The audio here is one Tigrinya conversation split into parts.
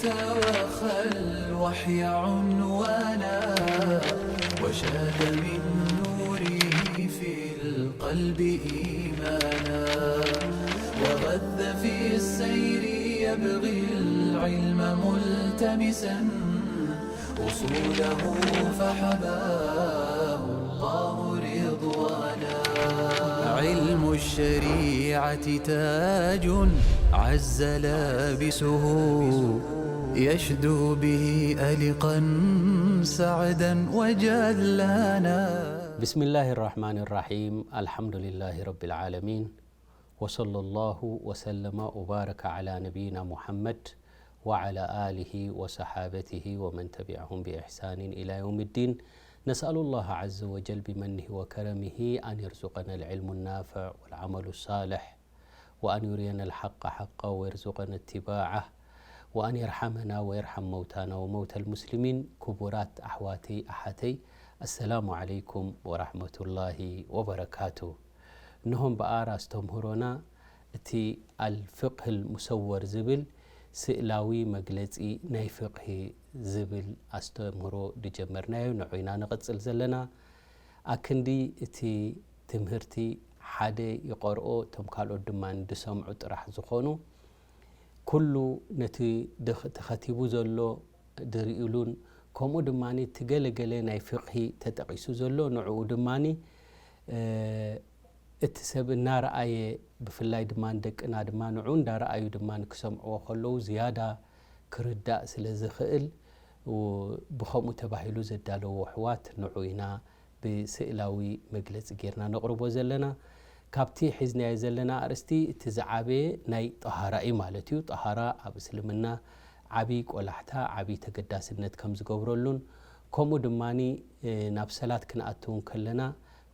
وخى الوحي عنوانا، وشاد من نوره في القلب إيمانا، وغذ في السير يبغي العلم ملتمسا، أصوله فحباه الله رضوانا. علم الشريعة تاج عز لابسه، يشدو به ألقا سعدا وجلانا. بسم الله الرحمن الرحيم. الحمد لله رب العالمين. وصلى الله وسلم وبارك على نبينا محمد وعلى آله وصحابته ومن تبعهم بإحسان إلى يوم الدين. نسأل الله عز وجل بمنه وكرمه أن يرزقنا العلم النافع والعمل الصالح، وأن يرينا الحق حقا ويرزقنا اتباعه، وأن يرحمنا ويرحم موتانا وموتى المسلمين. ክቡራት ኣሕዋተይ ኣሓተይ፣ السلام عليكم ورحمة الله وبركاته። እነሆ እምበኣር ኣስተምህሮና እቲ ኣልፍቅህ ልሙሰወር ዝብል ስእላዊ መግለጺ ናይ ፍቅሂ ዝብል ኣስተምህሮ ዝጀመርናዮ ንዑ ኢና ንቕጽል ዘለና። ኣክንዲ እቲ ትምህርቲ ሓደ ይቐርኦ፣ እቶም ካልኦት ድማ ዝሰምዑ ጥራሕ ዝኾኑ፣ ኩሉ ነቲ ድኽ-፣ ተኸቲቡ ዘሎ ዝርእዩሉን፣ ከምኡ ድማ እቲ ገለገለ ናይ ፍቅሂ ተጠቒሱ ዘሎ ንዕኡ ድማ እቲ ሰብ እናረኣየ፣ ብፍላይ ድማ ንደቅና ድማ ንዑ እንዳረኣዩ ድማ ክሰምዕዎ ከለዉ ዝያዳ ክርዳእ ስለ ዝኽእል፣ ው-፣ ብኸምኡ ተባሂሉ ዘዳለዎ ኣሕዋት ንዑ ኢና ብስእላዊ መግለጺ ጌርና ነቕርቦ ዘለና። ካብቲ ሒዝናዮ ዘለና ኣርእስቲ እቲ ዝዓበየ ናይ ጠሃራ እዩ ማለት እዩ። ጠሃራ ኣብ እስልምና ዓቢ ቆላሕታ፣ ዓቢ ተገዳስነት ከም ዝገብረሉን፣ ከምኡ ድማኒ፣ እ፣ ናብ ሰላት ክንኣቱ እንከለና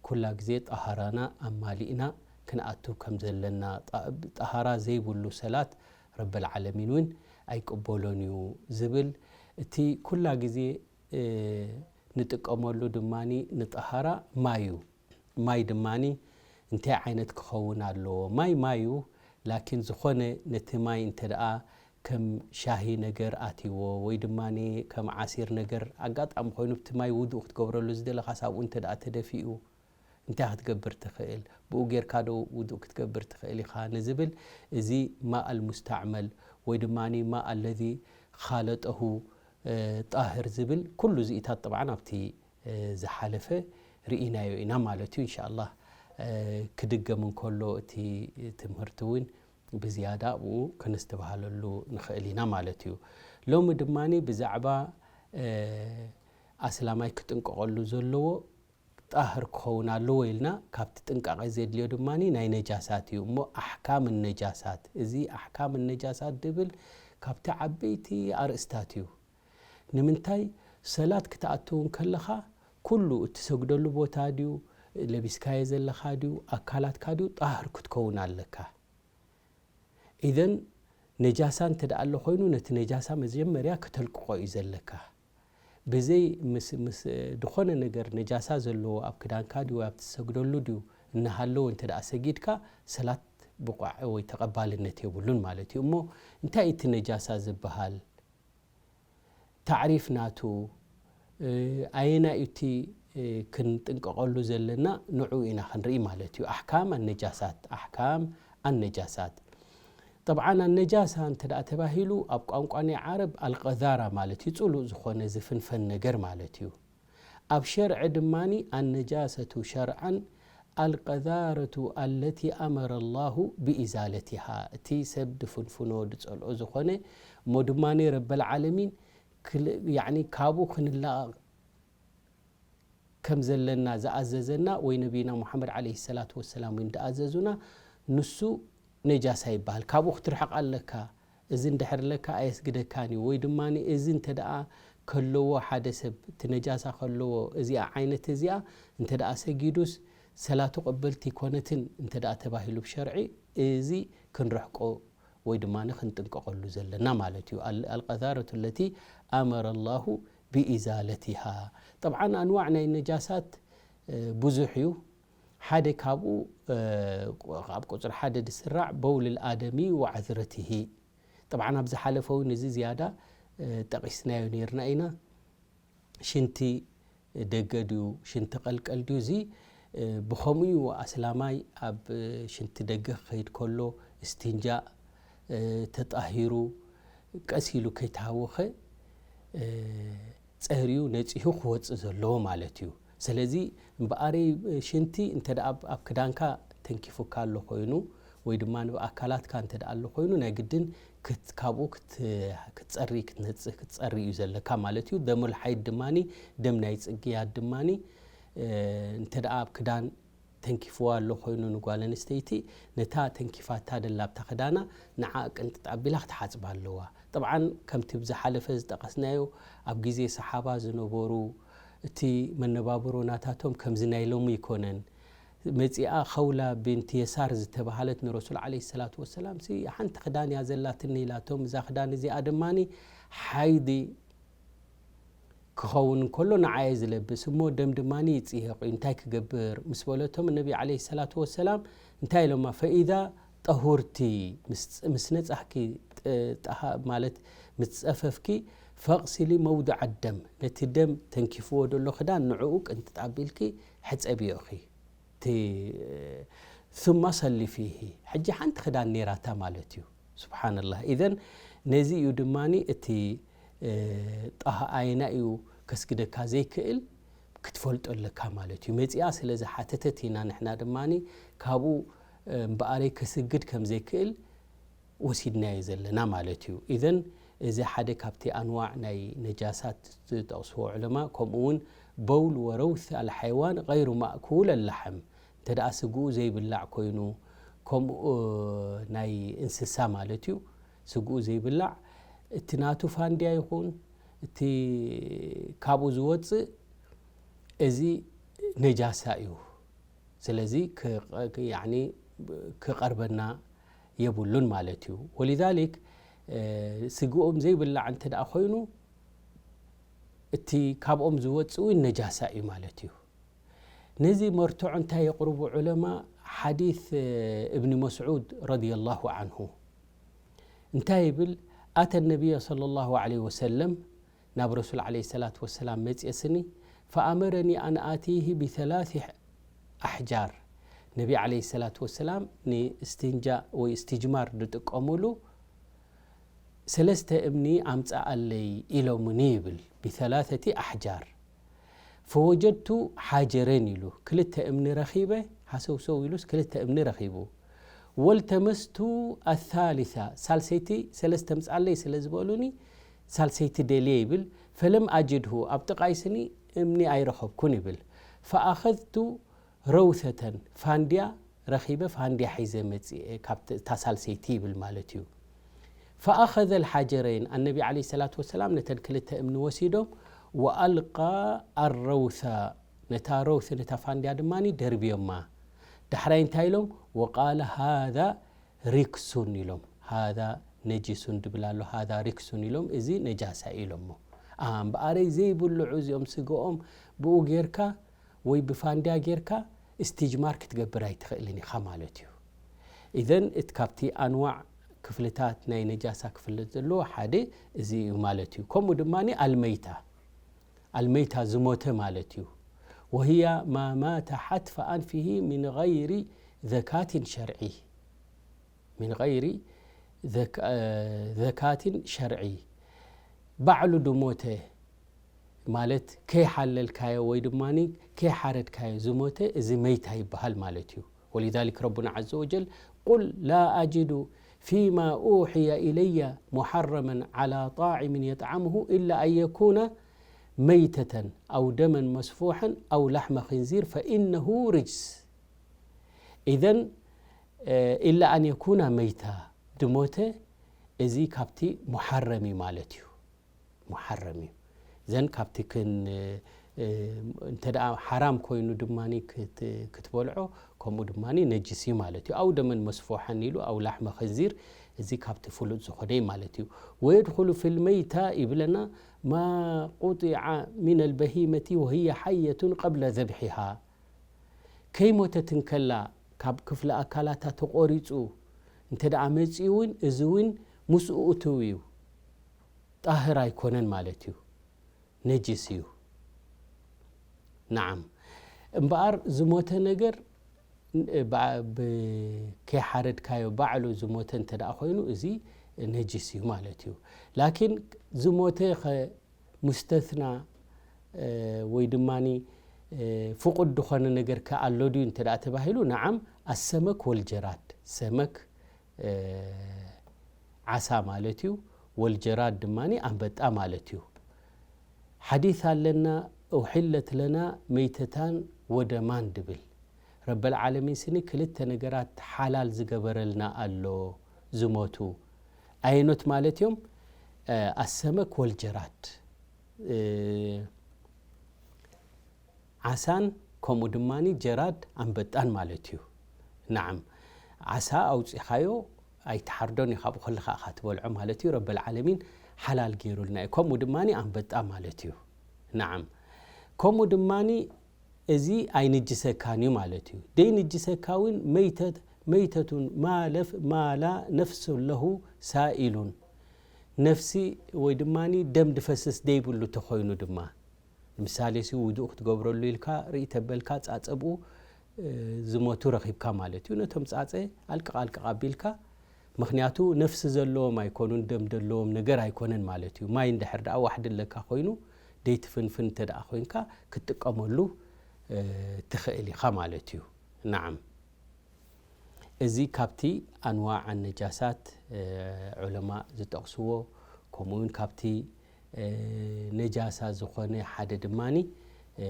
ኩላ ግዜ ጠሃራና ኣማሊእና ክንኣቱ ከም ዘለና፣ ጠ-፣ ጠሃራ ዘይብሉ ሰላት ረበል ዓለሚን እውን ኣይቅበሎን እዩ ዝብል፣ እቲ ኩላ ግዜ፣ እ፣ ንጥቀመሉ ድማኒ ንጠሃራ ማይ እዩ። ማይ ድማኒ እንታይ ዓይነት ክኸውን ኣለዎ? ማይ ማይ እዩ፣ ላኪን ዝኾነ ነቲ ማይ እንተ ደኣ ከም ሻሂ ነገር ኣትይዎ ወይ ድማኒ ከም ዓሲር ነገር ኣጋጣሚ ኮይኑ፣ እቲ ማይ ውዱእ ክትገብረሉ ዝደለኻስ ኣብኡ እንተ ደኣ ተደፊኡ፣ እንታይ ክትገብር ትኽእል? ብኡ ጌርካ ዶ ውዱእ ክትገብር ትኽእል ኢኻ ንዝብል፣ እዚ ማእ ኣልሙስተዕመል ወይ ድማኒ ማእ ኣለዚ ኻለጠሁ፣ እ፣ ጣህር ዝብል ኩሉ እዚኢታት ጠብዓን ኣብቲ፣ እ፣ ዝሓለፈ ርኢናዮ ኢና ማለት እዩ። ኢንሻኣላህ፣ እ፣ ክድገም እንከሎ እቲ ትምህርቲ እውን ብዝያዳ ኣብኡ ክንስትብሃለሉ ንኽእል ኢና ማለት እዩ። ሎሚ ድማኒ ብዛዕባ፣ እ፣ ኣስላማይ ክጥንቀቐሉ ዘለዎ ጣህር ክኸውን ኣለዎ ኢልና፣ ካብቲ ጥንቃቐ ዘድልዮ ድማኒ ናይ ነጃሳት እዩ። እሞ ኣሕካም ነጃሳት፣ እዚ ኣሕካም ነጃሳት ድብል ካብቲ ዓበይቲ ኣርእስታት እዩ። ንምንታይ ሰላት ክትኣቱ እንከለኻ ኩሉ እትሰግደሉ ቦታ ድዩ፣ ለቢስካዮ ዘለኻ ድዩ፣ ኣካላትካ ድዩ፣ ጣህር ክትከውን ኣለካ። ኢዘን ነጃሳ እንተ ደኣ ኣሎ ኮይኑ፣ ነቲ ነጃሳ መጀመርያ ከተልቅቖ እዩ ዘለካ። ብዘይ ምስ፣ ምስ ዝኾነ ነገር ነጃሳ ዘለዎ ኣብ ክዳንካ ድዩ፣ ኣብ ትሰግደሉ ድዩ፣ እናሃለወ እንተ ደኣ ሰጊድካ፣ ሰላት ብቑዕ ወይ ተቐባልነት የብሉን ማለት እዩ። እሞ እንታይ እቲ ነጃሳ ዝበሃል? ታዕሪፍ ናቱ፣ እ፣ ኣየናይ እዩ እቲ፣ እ፣ ክንጥንቀቐሉ ዘለና? ንዑ ኢና ክንርኢ ማለት እዩ። ኣሕካም ኣነጃሳት፣ ኣሕካም ኣነጃሳት። ጠብዓን ኣነጃሳ እንተ ደኣ ተባሂሉ ኣብ ቋንቋ ናይ ዓረብ ኣልቀዛራ ማለት እዩ። ጽሉእ ዝኾነ ዝፍንፈን ነገር ማለት እዩ። ኣብ ሸርዒ ድማኒ ኣነጃሰቱ ሸርዓን ኣልቀዛረቱ ኣለቲ ኣመረ ላሁ ብኢዛለቲሃ፣ እቲ ሰብ ድፍንፍኖ ድጸልኦ ዝኾነ እሞ ድማኒ ረበል ዓለሚን ክል-፣ ያዕኒ ካብኡ ክንላቐቕ ከም ዘለና ዝኣዘዘና ወይ ነቢይና ሙሓመድ ዓለይሂ ሰላቱ ወሰላም እውን ድኣዘዙና፣ ንሱ ነጃሳ ይበሃል። ካብኡ ክትርሕቕ ኣለካ። እዚ እንድሕር ለካ ኣየስግደካን እዩ። ወይ ድማ እዚ እንተ ደኣ ከለዎ ሓደ ሰብ እቲ ነጃሳ ከለዎ እዚኣ ዓይነት እዚኣ እንተ ደኣ ሰጊዱስ ሰላቱ ቅብልቲ ኣይኮነትን እንተ ደኣ ተባሂሉ ብሸርዒ እዚ ክንርሕቆ ወይ ድማ ክንጥንቀቐሉ ዘለና ማለት እዩ። ኣል-፣ ኣልቀዛረቱ ለቲ ኣመረ ላሁ ብኢዛለቲሃ። ጠብዓን ኣንዋዕ ናይ ነጃሳት፣ እ፣ ብዙሕ እዩ። ሓደ ካብኡ፣ እ፣ ኣብ ቁጽሪ ሓደ ድስራዕ በውልል ኣደሚ ወዓዝረቲሂ። ጠብዓን ኣብ ዝሓለፈ እውን እዚ ዝያዳ ጠቒስናዮ ነይርና ኢና። ሽንቲ ደገ ድዩ ሽንቲ ቀልቀል ድዩ? እዚ ብኸምኡ እዩ ኣስላማይ ኣብ ሽንቲ ደገ ክኸይድ ከሎ እስትንጃእ ተጣሂሩ ቀስ ኢሉ ከይተሃወኸ ጸርዩ ነጺሁ ክወጽእ ዘለዎ ማለት እዩ። ስለዚ እምበኣረይ ሽንቲ እንተ ደኣ ኣብ፣ ኣብ ክዳንካ ተንኪፉካ ኣሎ ኮይኑ ወይ ድማ ኣብ ኣካላትካ እንተ ደኣ ኣሎ ኮይኑ ናይ ግድን ክት-፣ ካብኡ ክት-፣ ክትጸሪ፣ ክትነጽህ፣ ክትጸሪ እዩ ዘለካ ማለት እዩ። ደሙል ሓይድ ድማኒ፣ ደም ናይ ጽግያት ድማኒ፣ እ፣ እንተ ደኣ ኣብ ክዳን ተንኪፍዋ ኣሎ ኮይኑ ንጓል ኣንስተይቲ፣ ነታ ተንኪፋታ ደላ ኣብታ ክዳና ንዓ ቅንጥጥ ኣቢላ ክትሓጽባ ኣለዋ። ጠብዓን ከምቲ ብዝሓለፈ ዝጠቐስናዮ ኣብ ግዜ ሰሓባ ዝነበሩ እቲ መነባብሮ ናታቶም ከምዚ ናይ ሎሚ ኣይኮነን። መጺኣ ኸውላ ቢንት የሳር ዝተባህለት ንረሱል ዓለይሂ ሰላቱ ወሰላም ሲ ሓንቲ ክዳን እያ ዘላትኒ ኢላቶም። እዛ ክዳን እዚኣ ድማኒ ሓይዲ ክኸውን እንከሎ ንዓየ ዝለብስ እሞ ደም ድማኒ ይጽየቕ እዩ፣ እንታይ ክገብር? ምስ በለቶም ነቢ ዓለይሂ ሰላቱ ወሰላም እንታይ ኢሎማ? ፈኢዛ ጠሁርቲ፣ ምስ፣ ምስ ነጻህኪ፣ ጥ-፣ ጠሃ-፣ ማለት ምስ ጸፈፍኪ፣ ፈቕሲሊ መውድዐ ደም፣ ነቲ ደም ተንኪፍዎ ደሎ ክዳን ንዕኡ ቅንጥጥ ኣቢልኪ ሕጸብዮ ኢኺ። እቲ ثم صلي فيه፣ ሕጂ ሓንቲ ክዳን ነይራታ ማለት እዩ። ሱብሓነላህ። ኢዘን ነዚ እዩ ድማኒ እቲ፣ እ፣ ጣሃ ኣየና እዩ ከስግደካ ዘይክእል ክትፈልጦ ኣለካ ማለት እዩ። መጺኣ ስለ ዝሓተተት ኢና ንሕና ድማኒ ካብኡ፣ እ፣ እምበኣረይ ከስግድ ከም ዘይክእል ወሲድናዮ ዘለና ማለት እዩ። ኢዘን እዚ ሓደ ካብቲ ኣንዋዕ ናይ ነጃሳት ዝጠቕስዎ ዑለማ፣ ከምኡ እውን በውል ወረውት ኣልሓይዋን ገይሩ ማእኩል ኣላሕም፣ እንተ ደኣ ስግኡ ዘይብላዕ ኮይኑ፣ ከምኡ ናይ እንስሳ ማለት እዩ፣ ስግኡ ዘይብላዕ፣ እቲ ናቱ ፋንድያ ይኹን፣ እቲ ካብኡ ዝወጽእ፣ እዚ ነጃሳ እዩ። ስለዚ ክ-፣ ክ-፣ ያዕኒ ክቐርበና የብሉን ማለት እዩ። ወሊዛሊክ፣ እ፣ ስግኦም ዘይብላዕ እንተ ደኣ ኮይኑ፣ እቲ ካብኦም ዝወጽእ እውን ነጃሳ እዩ ማለት እዩ። ነዚ መርትዖ እንታይ የቕርቡ ዑለማ? ሓዲስ፣ እ፣ እብኒ መስዑድ ረዲየላሁ ዓንሁ እንታይ ይብል? ኣተ ነቢይ ሰለላሁ ዐለይሂ ወሰለም፣ ናብ ረሱል ዐለይሂ ሰላቱ ወሰላም መጽየ ስኒ፣ ፈኣመረኒ ኣን ኣቲሂ ቢሰላሲ ኣሕጃር፣ ነቢ ዐለይሂ ሰላቱ ወሰላም ንእስትንጃእ ወይ እስትጅማር ዝጥቀሙሉ ሰለስተ እምኒ ኣምጽኣለይ ኢሎምኒ ይብል፣ ቢሰላሰቲ ኣሕጃር። ፈወጀድቱ ሓጀረን ኢሉ፣ ክልተ እምኒ ረኺበ፣ ሃሰውሰው ኢሉስ ክልተ እምኒ ረኺቡ። ወልተመስቱ ኣሳሊሳ፣ ሳልሰይቲ ሰለስተ ምጽኣለይ ስለ ዝበሉኒ፣ ሳልሰይቲ ደልየ ይብል። ፈለም ኣጅድሁ፣ ኣብ ጥቓይ ስኒ እምኒ ኣይረኸብኩን ይብል። ፈኣኸዝቱ ረውሰተን፣ ፋንድያ ረኺበ፣ ፋንድያ ሒዘ መጽኤ፣ ካብ እታ ሳልሰይቲ ይብል ማለት እዩ። ፈኣኸዘ ልሓጀረይን፣ ኣነቢ ዓለይሂ ሰላቱ ወሰላም ነተን ክልተ እምኒ ወሲዶም፣ ወኣልቃ ኣረውሳ፣ ነታ ረውስ፣ ነታ ፋንድያ ድማኒ ደርብዮማ። ዳሕራይ እንታይ ኢሎም? ወቃለ ሃዛ ሪክሱን ኢሎም። ሃዛ ነጂሱን ድብል ኣሎ፣ ሃዛ ሪክሱን ኢሎም፣ እዚ ነጃሳ እዩ ኢሎሞ። ኣምበኣረይ ዘይብልዑ እዚኦም ስግኦም ብኡ ጌርካ ወይ ብፋንድያ ጌርካ እስትጅማር ክትገብር ኣይትኽእልን ኢኻ ማለት እዩ። ኢዘን እቲ ካብቲ ኣንዋዕ ክፍልታት ናይ ነጃሳ ክፍለጥ ዘለዎ ሓደ እዚ እዩ ማለት እዩ። ከምኡ ድማኒ ኣልመይታ፣ ኣልመይታ ዝሞተ ማለት እዩ። ወህያ ማ ማተ ሓትፈ ኣንፊሂ ሚን ገይሪ ዘካትን ሸርዒ፣ ሚን ገይሪ ዘካ-፣ ዘካትን ሸርዒ፣ ባዕሉ ድሞተ ማለት ከይሓለልካዮ ወይ ድማኒ ከይሓረድካዮ ዝሞተ እዚ መይታ ይበሃል ማለት እዩ። ወሊዛሊክ ረቡና ዐዘ ወጀል ቁል ላ ኣጅዱ ፊማ ኡሕየ ኢለየ ሙሓረመን ዓላ ጣዕምን የጥዓሙሁ ኢላ ኣን የኩነ መይተተን ኣው ደመን መስፉሐን ኣው ላሕመ ኽንዚር ፈኢነሁ ርጅስ። ኢዘን፣ እ፣ ኢላ ኣን የኩና መይታ ድሞተ፣ እዚ ካብቲ ሙሓረም እዩ ማለት እዩ። ሙሓረም እዩ። እዘን ካብቲ ክን-፣ እ፣ እንተ ደኣ ሓራም ኮይኑ ድማኒ ክት-፣ ክትበልዖ፣ ከምኡ ድማኒ ነጅስ እዩ ማለት እዩ። ኣው ደመን መስፎሐን ኢሉ፣ ኣው ላሕመ ኸንዚር፣ እዚ ካብቲ ፍሉጥ ዝኾነ እዩ ማለት እዩ። ወየድኹሉ ፊል መይታ ይብለና፣ ማ ቁጢዐ ሚነል በሂመቲ ወህየ ሓየቱን ቀብለ ዘብሒሃ። ከይሞተት እንከላ ካብ ክፍለ ኣካላታ ተቖሪጹ እንተ ደኣ መጺኡ እውን፣ እዚ እውን ምስኡ እትው እዩ። ጣህር ኣይኮነን ማለት እዩ፣ ነጅስ እዩ። ናዓም። እምበኣር ዝሞተ ነገር ብ-፣ ብ-፣ ከይሓረድካዮ ባዕሉ ዝሞተ እንተ ደኣ ኮይኑ፣ እዚ ነጅስ እዩ ማለት እዩ። ላኪን ዝሞተ ኸ ሙስተስና፣ እ፣ ወይ ድማኒ፣ እ፣ ፍቁድ ዝኾነ ነገር ከ ኣሎ ድዩ እንተ ደኣ ተባሂሉ፣ ነዓም፣ ኣሰመክ ወልጀራድ፣ ሰመክ፣ እ፣ ዓሳ ማለት እዩ። ወልጀራድ ድማኒ ኣንበጣ ማለት እዩ። ሓዲስ ኣለና፣ ኡሒለት ለና መይተታን ወደማን ድብል። ረበል ዓለሚን ስኒ ክልተ ነገራት ሓላል ዝገበረልና ኣሎ ዝሞቱ። ኣየኖት ማለት እዮም? እ፣ ኣሰመክ ወልጀራድ። እ፣ ዓሳን ከምኡ ድማኒ ጀራድ ኣንበጣን ማለት እዩ። ናዓም፣ ዓሳ ኣውጺኻዮ ኣይትሓርዶን ኢኻ፣ ብኸልኻ ኢኻ ትበልዖ ማለት እዩ። ረበል ዓለሚን ሓላል ገይሩልና እዩ። ከምኡ ድማኒ ኣንበጣ ማለት እዩ። ናዓም፣ ከምኡ ድማኒ እዚ ኣይንጅሰካን እዩ ማለት እዩ። ደይንጅሰካ እውን መይተት-፣ መይተቱን ማ ለፍ-፣ ማ ላ ነፍሱ ለሁ ሳኢሉን፣ ነፍሲ ወይ ድማኒ ደም ድፈስስ ደይብሉ ተኾይኑ ድማ፣ ንምሳሌ ሲ ውዱእ ክትገብረሉ ኢልካ ርኢ ተበልካ ጻጸብኡ፣ እ፣ ዝሞቱ ረኺብካ ማለት እዩ። ነቶም ጻጸ ኣልቅቕ ኣልቅቕ ኣቢልካ፣ ምኽንያቱ ነፍሲ ዘለዎም ኣይኮኑን፣ ደም ዘለዎም ነገር ኣይኮነን ማለት እዩ። ማይ እንድሕር ደኣ ዋሕዲ ኣለካ ኮይኑ፣ ደይትፍንፍን እንተ ደኣ ኮይንካ ክትጥቀመሉ፣ እ፣ ትኽእል ኢኻ ማለት እዩ። ናዓም። እዚ ካብቲ ኣንዋዕ ነጃሳት፣ እ፣ ዑለማ ዝጠቕስዎ፣ ከምኡ እውን ካብቲ፣ እ፣ ነጃሳ ዝኾነ ሓደ ድማኒ፣ እ፣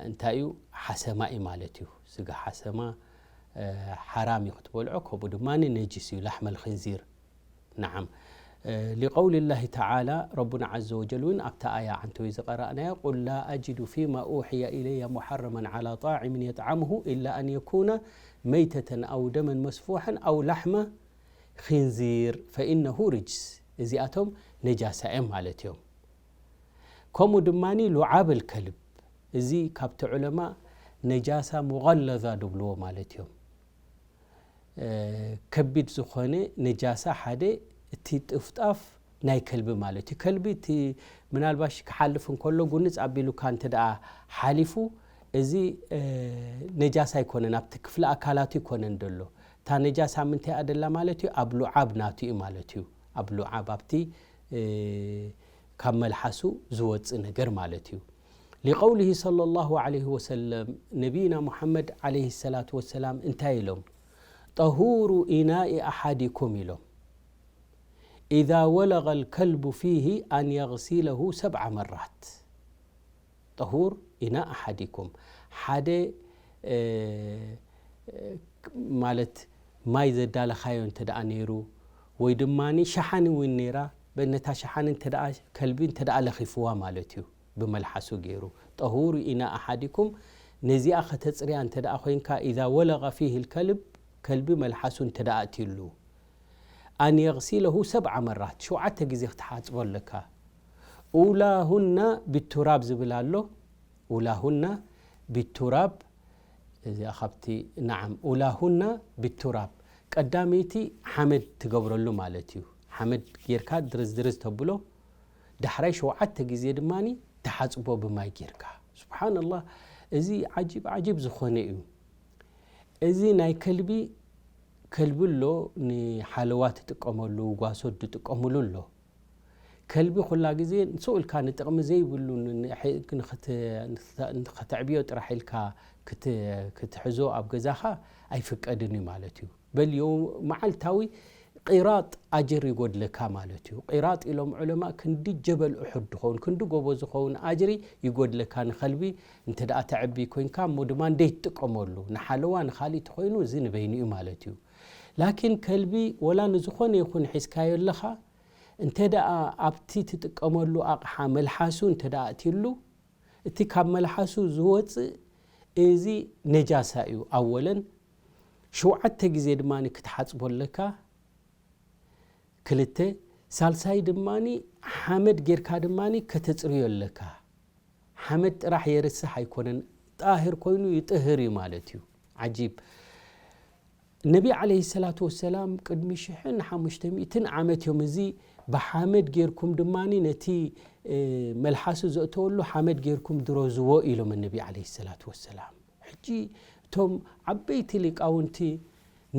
እንታይ እዩ? ሓሰማ እዩ ማለት እዩ። ስጋ ሓሰማ፣ እ፣ ሓራም እዩ ክትበልዖ፣ ከምኡ ድማኒ ነጅስ እዩ፣ ላሕመል ኽንዚር። ናዓም። እ፣ ሊቀውሊ ላሂ ተዓላ፣ ረቡና ዐዘ ወጀል እውን ኣብታ ኣያ ዓንተወይ ዝቐራእናያ፣ ቁል ላ ኣጅዱ ፊማ ኡሕየ ኢለየ ሙሓረመን ዓላ ጣዒምን የጥዓሙሁ ኢላ ኣን የኩነ መይተተን ኣው ደመን መስፉሐን ኣው ላሕመ ኺንዚር ፈኢነሁ ርጅስ። እዚኣቶም ነጃሳ እዮም ማለት እዮም። ከምኡ ድማኒ ሉዓብ ልከልብ፣ እዚ ካብቲ ዑለማ ነጃሳ ሙቐለዛ ድብልዎ ማለት እዮም። እ፣ ከቢድ ዝኾነ ነጃሳ ሓደ እቲ ጥፍጣፍ ናይ ከልቢ ማለት እዩ። ከልቢ እቲ ምናልባሽ ክሓልፍ እንከሎ ጉንጽ ኣቢሉካ እንተ ደኣ ሓሊፉ፣ እዚ፣ እ፣ ነጃሳ ኣይኮነን፣ ኣብቲ ክፍሊ ኣካላቱ ኣይኮነን ደሎ። እታ ነጃሳ ምንታይ እያ ደላ ማለት እዩ? ኣብ ሉዓብ ናቱ እዩ ማለት እዩ። ኣብ ሉዓብ ኣብቲ፣ እ፣ ካብ መልሓሱ ዝወጽእ ነገር ማለት እዩ። ሊቀውሊሂ ሰለላሁ ዐለይሂ ወሰለም፣ ነቢይና ሙሐመድ ዐለይሂ ሰላቱ ወሰላም እንታይ ኢሎም? ጠሁሩ ኢናኢ ኣሓዲኩም ኢሎም። ኢዛ ወለገ ልከልቡ ፊሂ ኣን የግሲለሁ ሰብዓ መራት። ጠሁር ኢና ኣሓዲኩም፣ ሓደ፣ እ፣ ማለት ማይ ዘዳለኻዮ እንተ ደኣ ነይሩ፣ ወይ ድማኒ ሸሓኒ እውን ነይራ፣ በነታ ሸሓኒ እንተ ደኣ ከልቢ እንተ ደኣ ለኺፍዋ ማለት እዩ፣ ብመልሓሱ ገይሩ። ጠሁር ኢና ኣሓዲኩም፣ ነዚኣ ከተጽርያ እንተ ደኣ ኮይንካ፣ ኢዛ ወለገ ፊህ ልከልብ፣ ከልቢ መልሓሱ እንተ ደኣ ኣትዩሉ፣ ኣን የግሲለሁ ሰብዓ መራት፣ ሸውዓተ ግዜ ክትሓጽቦ ኣለካ። ኡላሁና ቢቱራብ ዝብል ኣሎ። ኡላሁና ቢቱራብ፣ እዚኣ ካብቲ፣ ነዓም፣ ኡላሁና ቢቱራብ። ቀዳመይቲ ሓመድ ትገብረሉ ማለት እዩ። ሓመድ ጌርካ ድርዝ ድርዝ ተብሎ፣ ዳሕራይ ሸውዓተ ግዜ ድማኒ ትሓጽቦ ብማይ ጌርካ። ሱብሓነላህ፣ እዚ ዓጂብ ዓጂብ ዝኾነ እዩ። እዚ ናይ ከልቢ፣ ከልቢ ኣሎ፣ ንሓለዋ ትጥቀመሉ፣ ጓሶት ዝጥቀምሉ ኣሎ። ከልቢ ኩላ ግዜ ንስኡ ኢልካ ንጥቕሚ ዘይብሉ ን-፣ ን-፣ ንኸተ-፣ ንኸተ-፣ ንኸተዕብዮ ጥራሕ ኢልካ ክት-፣ ክትሕዞ ኣብ ገዛኻ ኣይፍቀድን እዩ ማለት እዩ። በል ዮ-፣ መዓልታዊ ቂራጥ ኣጅር ይጎድለካ ማለት እዩ። ቂራጥ ኢሎም ዑለማ ክንዲ ጀበል ኡሑድ ዝኸውን፣ ክንዲ ጎቦ ዝኸውን ኣጅሪ ይጎድለካ። ንኸልቢ እንተ ደኣ ተዕቢ ኮይንካ እሞ ድማ እንደይትጥቀመሉ፣ ንሓለዋ ንኻሊእ ተኾይኑ እዚ ንበይኑ እዩ ማለት እዩ። ላኪን ከልቢ ወላ ንዝኾነ ይኹን ሒዝካዮ ኣለኻ፣ እንተ ደኣ ኣብቲ ትጥቀመሉ ኣቕሓ መልሓሱ እንተ ደኣ ኣትዩሉ፣ እቲ ካብ መልሓሱ ዝወጽእ እዚ ነጃሳ እዩ። ኣወለን ሸውዓተ ግዜ ድማ ክትሓጽቦ ኣለካ። ክልተ፣ ሳልሳይ ድማ ሓመድ ጌርካ ድማ ከተጽርዮ ኣለካ። ሓመድ ጥራሕ የርስሕ ኣይኮነን፣ ጣህር ኮይኑ ይጥህር እዩ ማለት እዩ። ዓጂብ። ነቢ ዓለይሂ ሰላቱ ወሰላም ቅድሚ ሽሕን ሓሙሽተ ሚእትን ዓመት እዮም እዚ ብሓመድ ጌርኩም ድማ ነቲ መልሓሱ ዘእተወሉ ሓመድ ጌርኩም ድረዝዎ ኢሎም ነቢ ዓለይሂ ሰላቱ ወሰላም። ሕጂ እቶም ዓበይቲ ሊቃውንቲ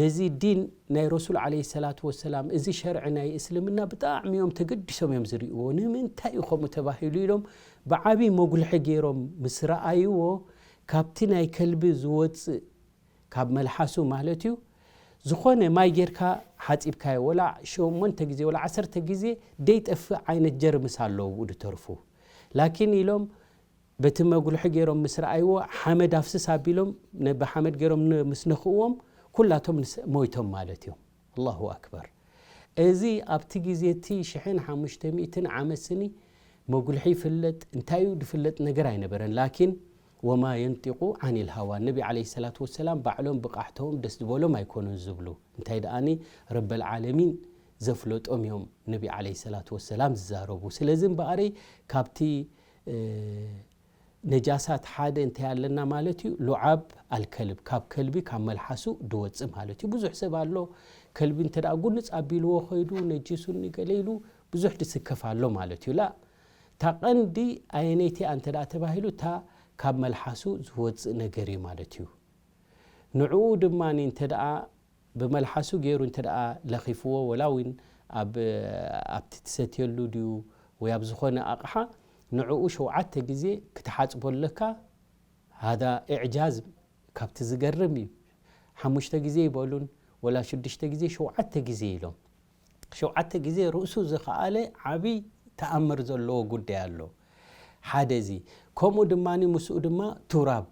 ነዚ ዲን ናይ ረሱል ዓለይሂ ሰላቱ ወሰላም፣ እዚ ሸርዒ ናይ እስልምና ብጣዕሚ እዮም ተገዲሶም እዮም ዝርእይዎ። ንምንታይ እዩ ከምኡ ተባሂሉ ኢሎም ብዓቢ መጉልሒ ገይሮም ምስ ረኣይዎ፣ ካብቲ ናይ ከልቢ ዝወጽእ ካብ መልሓሱ ማለት እዩ። ዝኾነ ማይ ጌርካ ሓጺብካዮ፣ ወላ ሸሞንተ ግዜ ወላ ዓሰርተ ግዜ ደይጠፍእ ዓይነት ጀርምስ ኣለዎ ብኡ ዝተርፉ። ላኪን ኢሎም በቲ መጉልሒ ገይሮም ምስ ረኣይዎ ሓመድ ኣፍስስ ኣቢሎም ነ-፣ ብሓመድ ገይሮም ን-፣ ምስ ነኽእዎም ኩላቶም ንስ-፣ ሞይቶም ማለት እዮም። ኣላሁ ኣክበር። እዚ ኣብቲ ግዜ እቲ ሽሕን ሓሙሽተ ሚእትን ዓመት ስኒ መጉልሒ ይፍለጥ፣ እንታይ እዩ ዝፍለጥ ነገር ኣይነበረን። ላኪን ወማ የንጢቁ ዓኒል ሃዋ፣ ነቢ ዓለይሂ ሰላቱ ወሰላም ባዕሎም ብቃሕቶም ደስ ዝበሎም ኣይኮኑን ዝብሉ። እንታይ ደኣኒ ረበል ዓለሚን ዘፍለጦም እዮም ነቢ ዓለይሂ ሰላቱ ወሰላም ዝዛረቡ። ስለዚ እምበኣረይ ካብቲ፣ እ፣ ነጃሳት ሓደ እንታይ ኣለና ማለት እዩ? ሉዓብ ኣልከልብ፣ ካብ ከልቢ ካብ መልሓሱ ድወጽእ ማለት እዩ። ብዙሕ ሰብ ኣሎ፣ ከልቢ እንተ ደኣ ጉንጽ ኣቢልዎ ኸይዱ ነጂሱኒ ገለ ኢሉ ብዙሕ ድስከፍ ኣሎ ማለት እዩ። ላ፣ እታ ቀንዲ ኣየነይቲ እያ እንተ ደኣ ተባሂሉ፣ እታ ካብ መልሓሱ ዝወጽእ ነገር እዩ ማለት እዩ። ንዕኡ ድማ እንተ ደኣ ብመልሓሱ ገይሩ እንተ ደኣ ለኺፍዎ፣ ወላ እውን ኣብ፣ ኣብቲ ትሰትየሉ ድዩ ወይ ኣብ ዝኾነ ኣቕሓ፣ ንዕኡ ሸውዓተ ግዜ ክትሓጽቦ ኣለካ። ሃዛ ኢዕጃዝ ካብቲ ዝገርም እዩ። ሓሙሽተ ግዜ ይበሉን፣ ወላ ሽዱሽተ ግዜ፣ ሸውዓተ ግዜ ኢሎም። ሸውዓተ ግዜ ርእሱ ዝኸኣለ ዓቢ ተኣምር ዘለዎ ጉዳይ ኣሎ። ሓደ እዚ። ከምኡ ድማ ምስኡ ድማ ቱራብ፣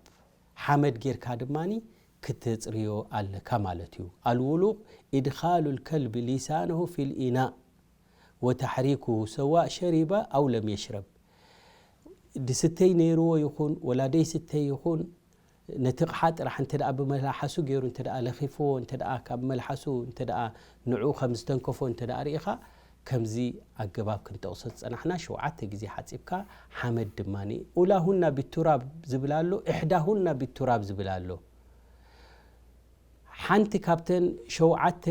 ሓመድ ጌርካ ድማ ክተጽርዮ ኣለካ ማለት እዩ። ኣልውሉቕ ኢድኻሉ ልከልቢ ሊሳነሁ ፊል ኢናእ ወተሕሪኩሁ ሰዋእ ሸሪበ ኣው ለም የሽረብ። ድስተይ ነይርዎ ይኹን ወላ ደይስተይ ይኹን፣ ነቲ ኣቕሓ ጥራሕ እንተ ደኣ ብመላሓሱ ገይሩ እንተ ደኣ ለኺፍዎ፣ እንተ ደኣ ካብ መልሓሱ እንተ ደኣ ንዕኡ ከም ዝተንከፎ እንተ ደኣ ርኢኻ፣ ከምዚ ኣገባብ ክንጠቕሶ ዝጸናሕና፣ ሸውዓተ ግዜ ሓጺብካ፣ ሓመድ ድማ፣ ኡላሁና ቢቱራብ ዝብል ኣሎ፣ ኢሕዳሁና ቢቱራብ ዝብል ኣሎ። ሓንቲ ካብተን ሸውዓተ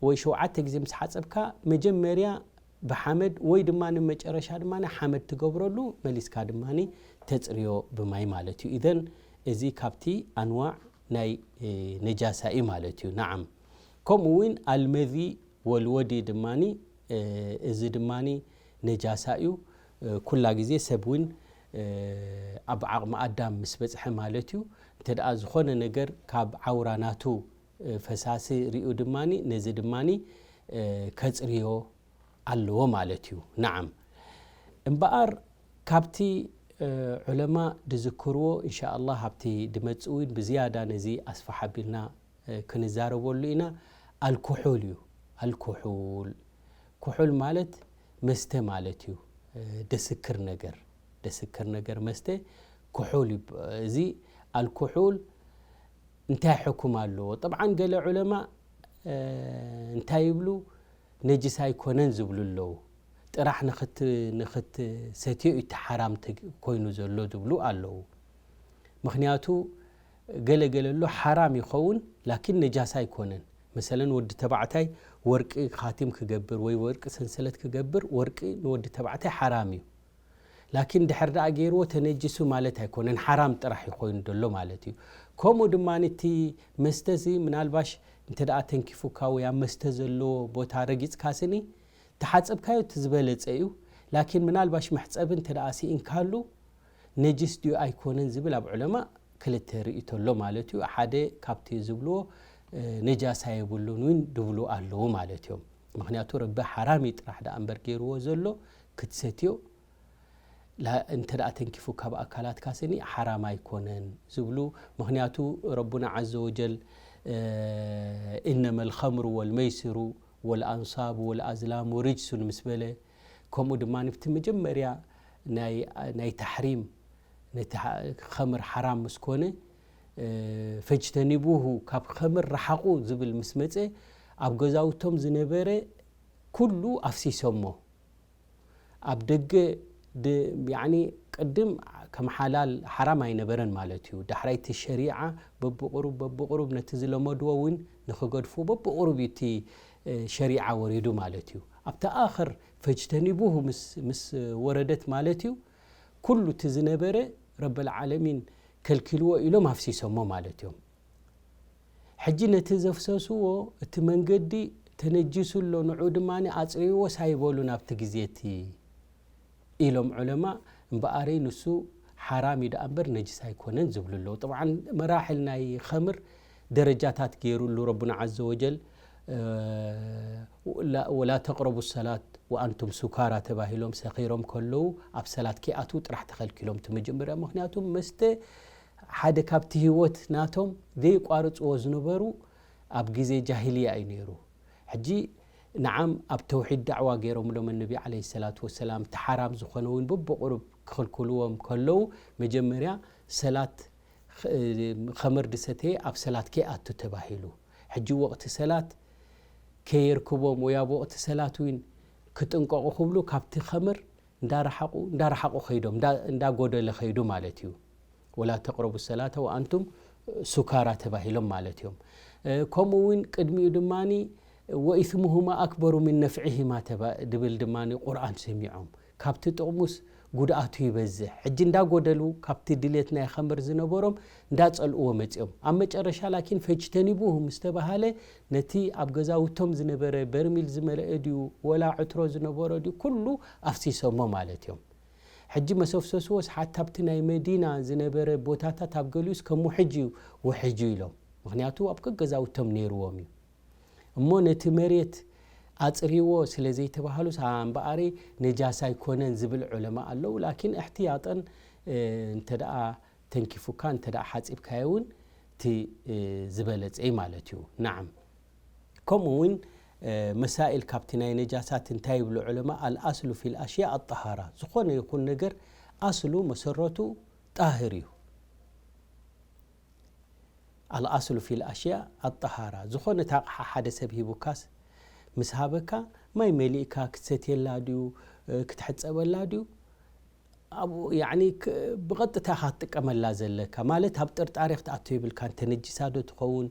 ወይ ሸውዓተ ግዜ ምስ ሓጸብካ፣ መጀመርያ ብሓመድ ወይ ድማ ንመጨረሻ ድማ ሓመድ ትገብረሉ፣ መሊስካ ድማ ተጽርዮ ብማይ ማለት እዩ። ኢዘን እዚ ካብቲ ኣንዋዕ ናይ፣ እ፣ ነጃሳ እዩ ማለት እዩ። ነዓም። ከምኡ እውን ኣልመዚ ወልወዲ ድማ፣ እ፣ እዚ ድማ ነጃሳ እዩ። እ፣ ኩላ ግዜ ሰብ እውን፣ እ፣ ኣብ ዓቕሚ ኣዳም ምስ በጽሐ ማለት እዩ። እንተ ደኣ ዝኾነ ነገር ካብ ዓውራ ናቱ፣ እ፣ ፈሳሲ ሪኡ ድማ ነዚ ድማ፣ እ፣ ከጽርዮ ኣለዎ ማለት እዩ። ነዓም። እምበኣር ካብቲ፣ እ፣ ዑለማ ድዝክርዎ፣ እንሻ ኣላህ፣ ኣብቲ ድመጽእ እውን ብዝያዳ ነዚ ኣስፋሕ ኣቢልና፣ እ፣ ክንዛረበሉ ኢና። ኣልኩሑል እዩ። ኣልኩሑል፣ ኩሑል ማለት መስተ ማለት እዩ። እ፣ ደስክር ነገር፣ ደስክር ነገር መስተ ኩሑል ይብ-፣ እዚ ኣልኩሑል እንታይ ሕኩም ኣለዎ? ጠብዓን ገለ ዑለማ፣ እ፣ እንታይ ይብሉ? ነጅስ ኣይኮነን ዝብሉ ኣለዉ። ጥራሕ ንኽት-፣ ንኽትሰትዮ እዩ እቲ ሓራም ተ-፣ ኮይኑ ዘሎ ዝብሉ ኣለዉ። ምኽንያቱ ገለ ገለ ኣሎ ሓራም ይኸውን፣ ላኪን ነጃሳ ኣይኮነን። መሰለን ወዲ ተባዕታይ ወርቂ ኻቲም ክገብር ወይ ወርቂ ሰንሰለት ክገብር፣ ወርቂ ንወዲ ተባዕታይ ሓራም እዩ። ላኪን ድሕር ደኣ ገይርዎ ተነጅሱ ማለት ኣይኮነን፣ ሓራም ጥራሕ እዩ ኮይኑ ዘሎ ማለት እዩ። ከምኡ ድማ እቲ መስተ እዚ ምናልባሽ እንተ ደኣ ተንኪፉካ ወይ ኣብ መስተ ዘለዎ ቦታ ረጊጽካ ስኒ፣ ተሓጸብካዮ እቲ ዝበለጸ እዩ። ላኪን ምናልባሽ መሕጸቢ እንተ ደኣ ስኢንካሉ ነጅስ ድዩ ኣይኮነን ዝብል ኣብ ዑለማ ክልተ ርእይቶ ኣሎ ማለት እዩ። ሓደ ካብቲ ዝብልዎ፣ እ፣ ነጃሳ የብሉን እውን ድብሉ ኣለዉ ማለት እዮም። ምኽንያቱ ረቢ ሓራም እዩ ጥራሕ ደኣ እምበር ገይርዎ ዘሎ ክትሰትዮ ላ-፣ እንተ ደኣ ተንኪፉ ካብ ኣካላትካ ስኒ ሓራም ኣይኮነን ዝብሉ። ምኽንያቱ ረቡና ዓዘ ወጀል፣ እ፣ "ኢነመ ልኸምሩ ወልመይስሩ ወልኣንሳቡ ወልኣዝላሙ ርጅሱን" ምስ በለ፣ ከምኡ ድማ ንብቲ መጀመርያ ናይ፣ ናይ ታሕሪም፣ ነቲ ሓ-፣ ኸምር ሓራም ምስ ኮነ፣ እ፣ "ፈጅተኒቡሁ፣ ካብ ኸምር ረሓቑ" ዝብል ምስ መጸ፣ ኣብ ገዛውቶም ዝነበረ ኩሉ ኣፍሲሶሞ። ኣብ ደገ ድ-፣ ያዕኒ ቅድም ከም ሓላል ሓራም ኣይነበረን ማለት እዩ። ዳሕራይ እቲ ሸሪዓ በብቕሩብ በብቕሩብ ነቲ ዝለመድዎ እውን ንኽገድፉ በብቕሩብ እዩ እቲ፣ እ፣ ሸሪዓ ወሪዱ ማለት እዩ። ኣብታ ኣኸር ፈጅተኒቡሁ ምስ ወረደት ማለት እዩ፣ ኩሉ እቲ ዝነበረ ረበል ዓለሚን ከልኪልዎ ኢሎም ኣፍሲሶሞ ማለት እዮም። ሕጂ ነቲ ዘፍሰስዎ እቲ መንገዲ ተነጂሱ ኣሎ፣ ንዑ ድማ ኣጽርይዎ ሳይበሉ ናብቲ ግዜ እቲ ኢሎም ዑለማ፣ እምበኣረይ ንሱ ሓራም እዩ ደኣ እምበር ነጅስ ኣይኮነን ዝብሉ ኣለዉ። ጥብዓን መራሕል ናይ ኸምር ደረጃታት ገይሩሉ ረቡና ዓዘ ወጀል፣ ወላ ተቅረቡ ሰላት ወኣንቱም ሱካራ ተባሂሎም ሰኺሮም ከለዉ ኣብ ሰላት ከይኣትዉ ጥራሕ ተኸልኪሎም እቲ መጀመርያ። ምኽንያቱ መስተ ሓደ ካብቲ ህይወት ናቶም ዘይቋርፅዎ ዝነበሩ ኣብ ግዜ ጃሂልያ እዩ ነይሩ። ሕጂ ንዓም ኣብ ተውሒድ ዳዕዋ ገይሮምሎም ነቢ ዓለይሂ ሰላቱ ወሰላም፣ እቲ ሓራም ዝኾነ እውን በብቑሩብ ክኽልክልዎም ከለዉ መጀመርያ ሰላት ኸምር ድሰተየ ኣብ ሰላት ከይኣቱ ተባሂሉ። ሕጂ ወቕቲ ሰላት ከየርክቦም ወይ ኣብ ወቕቲ ሰላት እውን ክጥንቀቑ ክብሉ ካብቲ ኸምር እንዳረሓቑ እንዳረሓቑ ኸይዶም፣ እንዳ- እንዳጎደለ ኸይዱ ማለት እዩ። ወላ ተቅረቡ ሰላተ ወኣንቱም ሱካራ ተባሂሎም ማለት እዮም። ከምኡ እውን ቅድሚኡ ድማ ወኢስሙሁማ ኣክበሩ ሚን ነፍዒሂማ ድብል ድማ ቁርኣን ሰሚዖም፣ ካብቲ ጥቕሙስ ጉድኣቱ ይበዝሕ። ሕጂ እንዳጎደሉ ካብቲ ድሌት ናይ ኸምር ዝነበሮም እንዳጸልእዎ መጺኦም። ኣብ መጨረሻ ላኪን ፈጅተኒቡሁ ምስ ተባሃለ ነቲ ኣብ ገዛውቶም ዝነበረ በርሚል ዝመልአ ድዩ ወላ ዕትሮ ዝነበሮ ድዩ ኩሉ ኣፍሲሶሞ ማለት እዮም። ሕጂ መሰፍሰስዎስ ሓታ ኣብቲ ናይ መዲና ዝነበረ ቦታታት ኣብ ገሊኡስ ከም ውሕጅ እዩ፣ ውሕጅ እዩ ኢሎም። ምኽንያቱ ኣብ ገገዛውቶም ነይርዎም እዩ። እሞ ነቲ መሬት ኣጽርይዎ ስለ ዘይተባሃሉስ እምበኣሪ ነጃሳ ኣይኮነን ዝብል ዑለማ ኣለዉ። ላኪን እሕትያጠን እንተ ደኣ ተንኪፉካ እንተ ደኣ ሓጺብካዮ እውን እቲ ዝበለጸ እዩ ማለት እዩ። ናዓም። ከምኡ እውን መሳኢል ካብቲ ናይ ነጃሳት እንታይ ይብሉ ዑለማ? ኣልኣስሉ ፊል ኣሽያ ኣጠሃራ፣ ዝኾነ ይኹን ነገር ኣስሉ መሰረቱ ጣህር እዩ። ኣልኣስሉ ፊል ኣሽያ ኣጠሃራ፣ ዝኾነ ኣቕሓ ሓደ ሰብ ሂቡካስ ምስ ሃበካ ማይ መሊእካ ክትሰትየላ ድዩ ክትሕጸበላ ድዩ ኣብኡ ያኒ ብቐጥታ ኢኻ ክትጥቀመላ ዘለካ፣ ማለት ኣብ ጥርጣሬ ክትኣቱ የብልካን። ተነጂሳ ዶ ትኸውን፣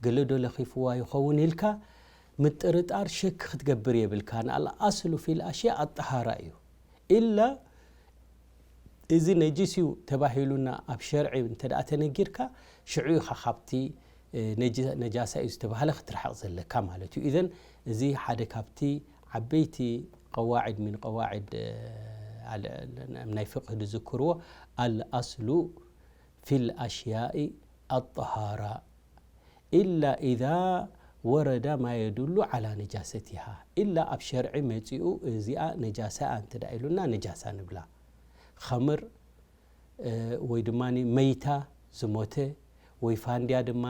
ገለ ዶ ለኺፍዋ ይኸውን ኢልካ ምጥርጣር፣ ሸክ ክትገብር የብልካን። ኣልኣስሉ ፊል ኣሽያ ኣጠሃራ እዩ። ኢላ እዚ ነጂስ እዩ ተባሂሉና ኣብ ሸርዒ እንተ ደኣ ተነጊርካ፣ ሽዑ ኢኻ ካብቲ ነጃሳ እዩ ዝተባህለ ክትርሕቕ ዘለካ ማለት እዩ። ኢዘን እዚ ሓደ ካብቲ ዓበይቲ ቀዋዒድ ምን ቀዋዒድ ናይ ፍቅህ ዝዝክርዎ፣ ኣልኣስሉ ፊል ኣሽያኢ ኣጠሃራ ኢላ ኢዛ ወረዳ ማ የዱሉ ዓላ ነጃሰቲሃ፣ ኢላ ኣብ ሸርዒ መጺኡ እዚኣ ነጃሳ እያ እንተ ኢሉና ነጃሳ ንብላ። ኸምር ወይ ድማ መይታ ዝሞተ ወይ ፋንድያ ድማ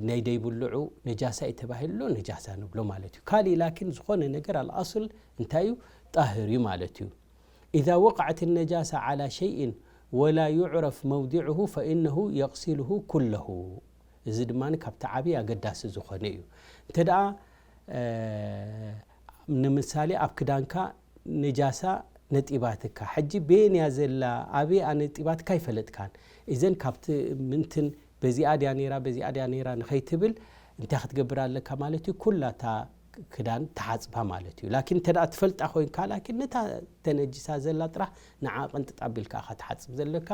ናይ ደይብልዑ ነጃሳ እዩ ተባሂሉ ኣሎ፣ ነጃሳ ንብሎ ማለት እዩ። ካሊእ ላኪን ዝኾነ ነገር ኣልኣስል እንታይ እዩ? ጣህር እዩ ማለት እዩ። إذا وقعت النجاسة على شيء ولا يعرف موضعه فإنه يغسله كله። እዚ ድማ ካብቲ ዓብዪ ኣገዳሲ ዝኾነ እዩ። እንተ ደኣ ንምሳሌ ኣብ ክዳንካ ነጃሳ ነጢባትካ፣ ሕጂ በየን እያ ዘላ ኣበይ ነጢባትካ ኣይፈለጥካን። እዘን ካብቲ ምንትን በዚኣ ድያ ነይራ በዚኣ ድያ ነይራ ንኸይትብል እንታይ ክትገብር ኣለካ ማለት እዩ? ኩላ እታ ክዳን ትሓጽባ ማለት እዩ። ላኪን እንተ ደኣ ትፈልጣ ኮይንካ ላኪን ነታ ተነጅሳ ዘላ ጥራሕ ንዓ ቅንጥጥ ኣቢልካ ኢኻ ትሓጽብ ዘለካ።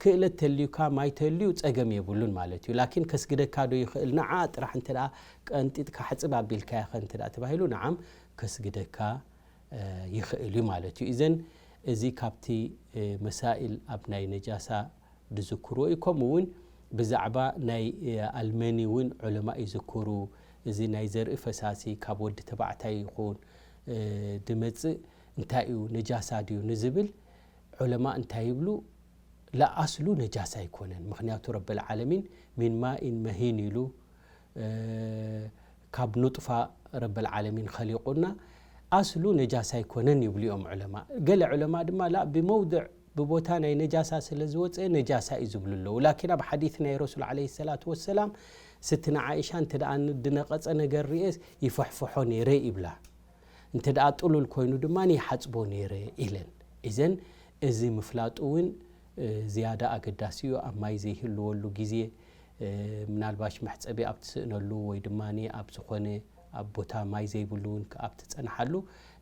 ክእለት ተልዩካ ማይ ተልዩ ጸገም የብሉን ማለት እዩ። ላኪን ከስግደካ ዶ ይኽእል ንዓ ጥራሕ እንተ ደኣ ቀንጢጥካ ሕጽብ ኣቢልካያ ኸ እንተ ደኣ ተባሂሉ ንዓም ከስግደካ ይኽእል እዩ ማለት እዩ። እዘን እዚ ካብቲ መሳኢል ኣብ ናይ ነጃሳ ዝዝክርዎ እዩ። ከምኡ እውን ብዛዕባ ናይ ኣልመኒ እውን ዑለማ ይዝክሩ። እዚ ናይ ዘርኢ ፈሳሲ ካብ ወዲ ተባዕታይ ይኹን ድመጽእ እንታይ እዩ ነጃሳ ድዩ ንዝብል ዑለማ እንታይ ይብሉ? ላኣስሉ ነጃሳ ኣይኮነን። ምኽንያቱ ረበል ዓለሚን ሚን ማኢን መሂን ኢሉ ካብ ኑጥፋ ረበል ዓለሚን ኸሊቁና ኣስሉ ነጃሳ ኣይኮነን ይብሉ እዮም ዑለማ። ገለ ዑለማ ድማ ላ ብመውድዕ ብቦታ ናይ ነጃሳ ስለ ዝወፀ ነጃሳ እዩ ዝብሉ ኣለዉ። ላኪን ኣብ ሓዲት ናይ ረሱል ዓለይሂ ሰላቱ ወሰላም ስትና ዓኢሻ እንተ ደኣ ድነቐፀ ነገር ርኤ ይፈሕፍሖ ነይረ ይብላ። እንተ ደኣ ጥሉል ኮይኑ ድማ ይሓፅቦ ነይረ ኢለን። እዘን እዚ ምፍላጡ እውን ዝያዳ ኣገዳሲ እዩ። ኣብ ማይ ዘይህልወሉ ግዜ ምናልባሽ መሕፀቢ ኣብ ትስእነሉ ወይ ድማ ኣብ ዝኾነ ኣብ ቦታ ማይ ዘይብሉ እውን ክኣብ ትጸንሓሉ፣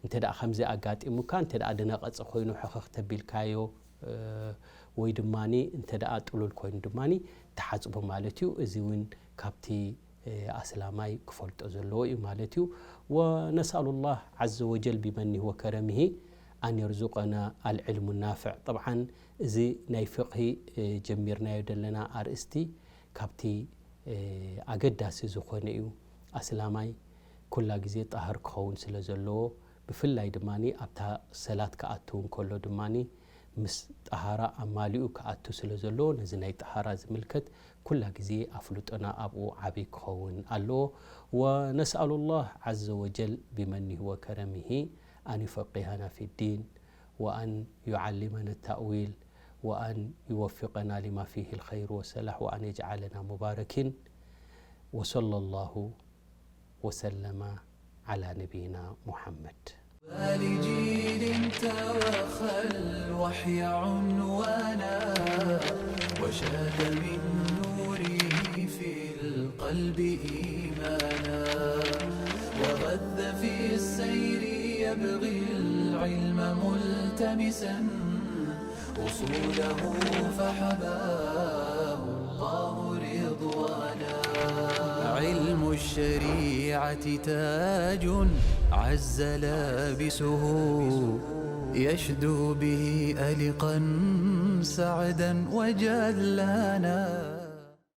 እንተ ደኣ ከምዚ ኣጋጢሙካ፣ እንተ ደኣ ደነቐጸ ኮይኑ ሕኽኽ ተቢልካዮ፣ እ፣ ወይ ድማኒ እንተ ደኣ ጥሉል ኮይኑ ድማኒ ትሓጽቦ ማለት እዩ። እዚ እውን ካብቲ፣ እ፣ ኣስላማይ ክፈልጦ ዘለዎ እዩ ማለት እዩ። ወነስኣሉ ላህ ዓዘ ወጀል ቢመኒሂ ወከረሚሂ ኣን የርዙቀና ኣልዕልሙ ናፍዕ። ጠብዓን እዚ ናይ ፍቕሂ፣ እ፣ ጀሚርናዮ ዘለና ኣርእስቲ ካብቲ፣ እ፣ ኣገዳሲ ዝኾነ እዩ። ኣስላማይ ኩላ ግዜ ጣህር ክኸውን ስለ ዘለዎ፣ ብፍላይ ድማኒ ኣብታ ሰላት ክኣቱ እንከሎ ድማኒ ምስ ጠሃራ ኣማሊኡ ክኣቱ ስለ ዘለዎ፣ ነዚ ናይ ጠሃራ ዝምልከት ኩላ ግዜ ኣፍልጦና ኣብኡ ዓቢ ክኸውን ኣለዎ። ወነስኣሉ ላህ ዓዘ ወጀል ቢመኒሂ ወከረሚሂ ኣን ዩፈቂሃና ፊ ዲን ወኣን ዩዓሊመና ታእዊል ወኣን ዩወፊቀና ሊማ ፊሂ ልኸይር ወሰላሕ ወኣን የጅዓለና ሙባረኪን። ወሰለ ላሁ ወሰለመ ዓላ ነቢይና ሙሐመድ። ولجيل توخى الوحي عنوانا، وشاد من نوره في القلب إيمانا، وغذ في السير يبغي العلم ملتمسا، أصوله فحباه الله رضوانا. علم الشريعة تاج عز لابسه، يشدو به ألقا سعدا وجلانا.